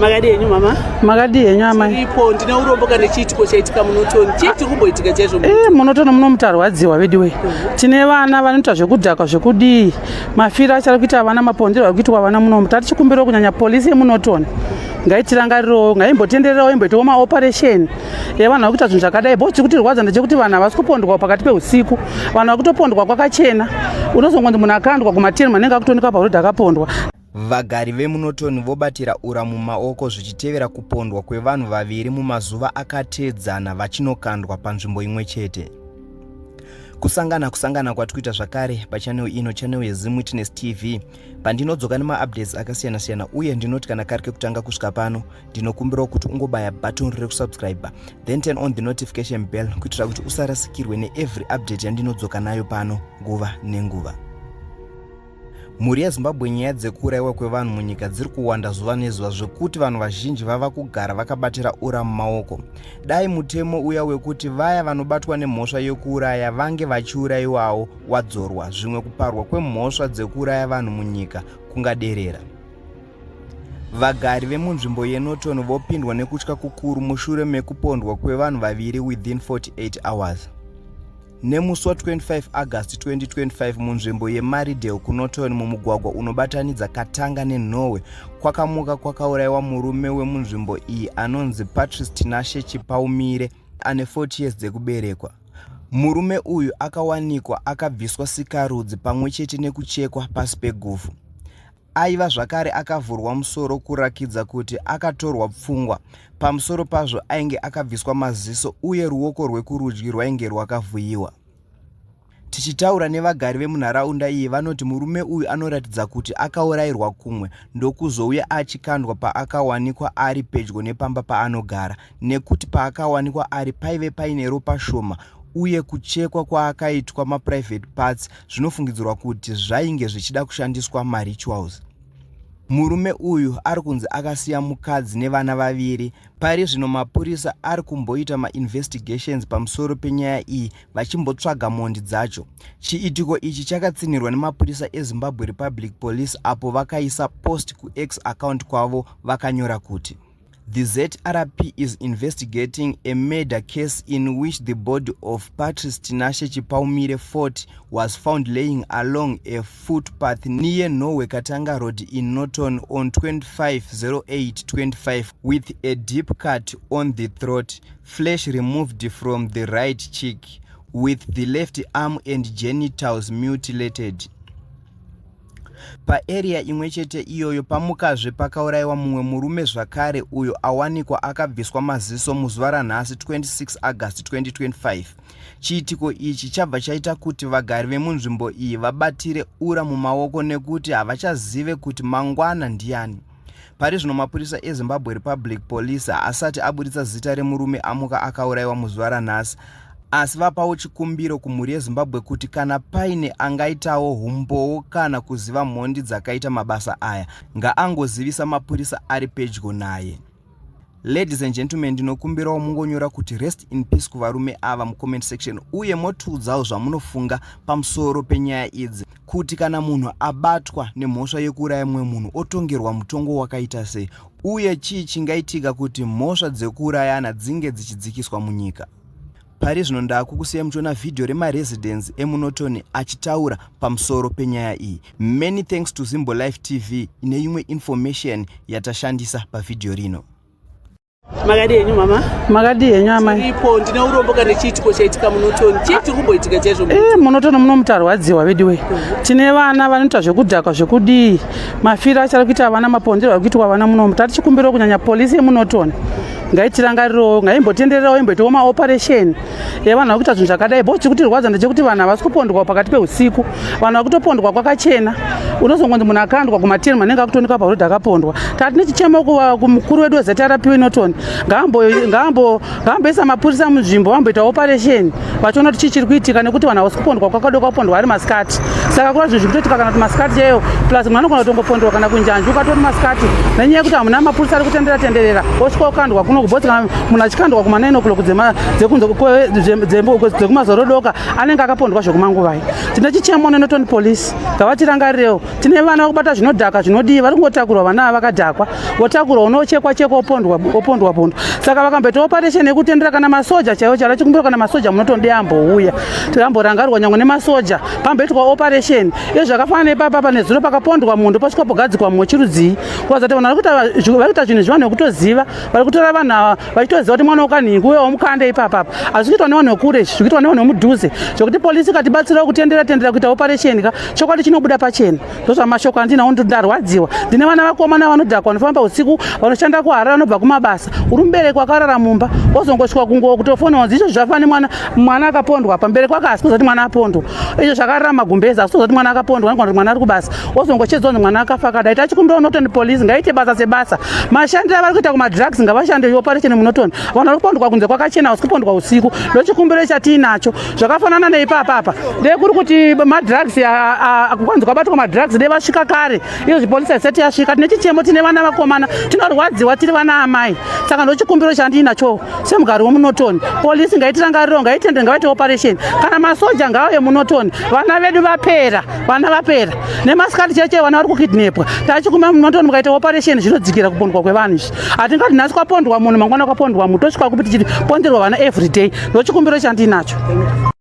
Makadii henyu mama? Makadii henyu amai? Tiripo, ndine urombo kana chiitiko chaitika muNorton. Chii chiri kumboitika chaizvo? Eh, muNorton muno mutarwadziwa veduwe. Tine vana vanoita zvekudhakwa zvekudii. Mafiro acho ari kuita vana, mapondero ari kuitwa vana muno. Tati chikumbiro kunyanya polisi yemuNorton. Ngaitirangarirewo, ngaimbotendererawo imboitawo maoperation evanhu vari kuita zvinhu zvakadai. Bo chiri kutirwadza ndechekuti vanhu havasi kupondwa pakati peusiku. Vanhu vari kutopondwa kwakachena. Unozongonzi munhu akandwa kumatiri manenge akutoonekwa parodhi akapondwa. Vagari vemuNorton vobatira ura mumaoko zvichitevera kupondwa kwevanhu vaviri mumazuva akateedzana vachinokandwa panzvimbo imwe chete. Kusangana kusangana kwatikuita zvakare pachannel ino, channel yeZim Witness TV, pandinodzoka nemaupdates akasiyana-siyana uye ndinoti kana kari kekutanga kusvika pano, ndinokumbirawo kuti ungobaya button rekusubscribe then turn on the notification bell kuitira kuti usarasikirwe neevery update yandinodzoka nayo pano nguva nenguva. Mhuri yeZimbabwe, nyaya dzekuurayiwa kwevanhu munyika dziri kuwanda zuva nezuva zvekuti vanhu vazhinji vava kugara vakabatira ura mumaoko. Dai mutemo uya wekuti vaya vanobatwa nemhosva yekuuraya vange vachiurayiwawo wadzorwa, zvimwe kuparwa kwemhosva dzekuuraya vanhu munyika kungaderera. Vagari vemunzvimbo yeNorton vopindwa nekutya kukuru mushure mekupondwa kwevanhu vaviri within 48 hours. Nemusi wa25 August 2025 munzvimbo yeMaridale kuNorton mumugwagwa unobatanidza Katanga neNhowe kwakamuka kwakaurayiwa murume wemunzvimbo iyi anonzi Patrice Tinashe Chipaumire ane 40 years dzekuberekwa. Murume uyu akawanikwa akabviswa sikarudzi pamwe chete nekuchekwa pasi peguvhu. Aiva zvakare akavhurwa musoro kurakidza kuti akatorwa pfungwa. Pamusoro pazvo ainge akabviswa maziso uye ruoko rwekurudyi rwainge rwakavhuyiwa. Tichitaura nevagari vemunharaunda iyi vanoti murume uyu anoratidza kuti akaurayirwa kumwe ndokuzouya achikandwa paakawanikwa ari pedyo nepamba paanogara nekuti paakawanikwa ari paive paine ropa shoma uye kuchekwa kwaakaitwa maprivate parts zvinofungidzirwa kuti zvainge zvichida kushandiswa marituals. Murume uyu ari kunzi akasiya mukadzi nevana vaviri. Pari zvino mapurisa ari kumboita mainvestigations pamusoro penyaya iyi vachimbotsvaga mhondi dzacho. Chiitiko ichi chakatsinhirwa nemapurisa eZimbabwe Republic Police apo vakaisa post kuX account kwavo vakanyora kuti. The ZRP is investigating a murder case in which the body of Patrice Tinashe Chipaumire 40 was found laying along a footpath near Norway Katanga Road in Norton on 25/08/25 with a deep cut on the throat, flesh removed from the right cheek, with the left arm and genitals mutilated. Paarea imwe chete iyoyo pamukazve pakaurayiwa mumwe murume zvakare uyo awanikwa akabviswa maziso muzuva ranhasi 26 August 2025. Chiitiko ichi chabva chaita kuti vagari vemunzvimbo iyi vabatire ura mumaoko nekuti havachazive kuti mangwana ndiyani. Pari zvino mapurisa eZimbabwe Republic Police haasati aburitsa zita remurume amuka akaurayiwa muzuva ranhasi asi vapawo chikumbiro kumhuri yeZimbabwe kuti kana paine angaitawo humbowo kana kuziva mhondi dzakaita mabasa aya ngaangozivisa mapurisa ari pedyo naye. Ladies and gentlemen, ndinokumbirawo mungonyora kuti rest in peace kuvarume ava mucomment section uye motiudzawo zvamunofunga pamusoro penyaya idzi kuti kana munhu abatwa nemhosva yekuuraya mumwe munhu otongerwa mutongo wakaita sei uye chii chingaitika kuti mhosva dzekuurayana dzinge dzichidzikiswa munyika. Pari zvino ndakukusiyai muchiona vhidhiyo remaresidents emuNorton achitaura pamusoro penyaya iyi. Many thanks to Zimbo Life TV ine imwe information yatashandisa pavhidhiyo rino. Makadii henyu mama? Makadii henyu amai? Tiripo, ndine urombo kana chiitiko chaitika muNorton. Chii chiri kumboitika chaizvo? Eh, muNorton muno mutarwadziwa veduwe. Tine vana vanoita zvekudhakwa zvekudii. Mafiro acho ari kuita vana, mapondero ari kuitwa vana muno. Tati chikumbiro kunyanya polisi yemuNorton. Ngaitirangarirawo, ngaimbotendererawo imboitawo maoperation evanhu vari kuita zvinhu zvakadai. Bo chiri kutirwadza ndechekuti vanhu havasi kupondwa pakati peusiku. Vanhu vari kutopondwa kwakachena. Unozongonzi munhu akandwa kumatiri manenge akutoonekwa parodhi akapondwa. Tati nechichemo kumukuru wedu weZRP weNorton ngaamboisa mapurisa munzvimbo vamboita operation vachiona kuti chii chiri kuitika nekuti vanhu havasi kupondwa kwakadoka kupondwa ari masikati. Saka kura zvinhu zviri kutoitika kana kuti masikati chaiyo plus munhu anogona kutongopondwa kana kunjanji ukatori masikati nenyaya yekuti hamuna mapurisa ari kutendera tenderera osvika okandwa kuno. kuno kubhozi kana munhu achikandwa kuma 9 o'clock dzekumazorodoka anenge akapondwa zvekumanguvai. Tine chichemo neNorton Police, ngavatirangarirewo. Tine vana vakubata zvinodhaka zvinodii, vari kungotakurwa vana ava vakadhakwa, votakurwa unochekwa chekwa, opondwa opondwa pondwa. Saka vakamboita operation yekutendera kana masoja chaiwo chara chikumbiro, kana masoja muNorton ambouya tiramborangarirwa nyange nemasoja, pamboitwa operation. Iyo zvakafanana nepapapa nezuro pakapondwa munhu, pasvika pogadzikwa mumwe chirudzii? Kuratidza kuti vanhu vari kuita zvinhu zvevanhu vekutoziva, vari kutora vanhu ava vachitoziva kuti mwana wakanhingi uye wamukanda ipapapa. Hazvi kuitwa nevanhu vekure, izvi zvikuitwa nevanhu vemudhuze, zvokuti polisi ikatibatsirawo kutendera tendera kuita operation ka, chokwadi chinobuda pachena. Ndozvamashoko andinawo. Ndarwadziwa, ndine vana vakomana vanodhakwa, vanofamba usiku, vanoshanda kuHarare, vanobva kumabasa. Uri mubereki wakarara mumba, wozongosvika kungo kutofona wanzi izvo zvafa nemwana, mwana akapondwa. Pambereki wake asi kuziva kuti mwana apondwa, izvo zvakarara magumbezi, asi kuziva kuti mwana akapondwa, anogona kuti mwana ari kubasa, wozongochedzwa kunzi mwana akafa. Kadai tachikumbira Norton Police ngaite basa sebasa. Mashandiro avari kuita kumadrugs, ngavashande operation muNorton. Vanhu vari kupondwa kunze kwakachena, hausi kupondwa usiku. Ndochikumbiro chatiinacho. Zvakafanana neipapapa, ndekuri kuti madrugs kwanzi kwabatwa madrugs, dei vasvika kare. Iyo zvipolisi haisati yasvika. Tine chichemo, tine vana vakomana, tinorwadziwa tiri vana amai. Saka ndochikumbiro chandiinacho semugari wemuNorton, polisi ngaitirangariro, ngaitende, ngavaite operation. Kana masoja ngauye muNorton, vana vedu vapera, vana vapera. Nemasikati cheche vana vari kukidnapwa. Tachikumbira muNorton mukaita operation, zvinodzikira kupondwa kwevanhu izvi. Hatingati nhasi kwapondwa munhu, mangwana kwapondwa munhu, tosvika kupi tichiponderwa vana everyday? Ndochikumbiro chandinacho.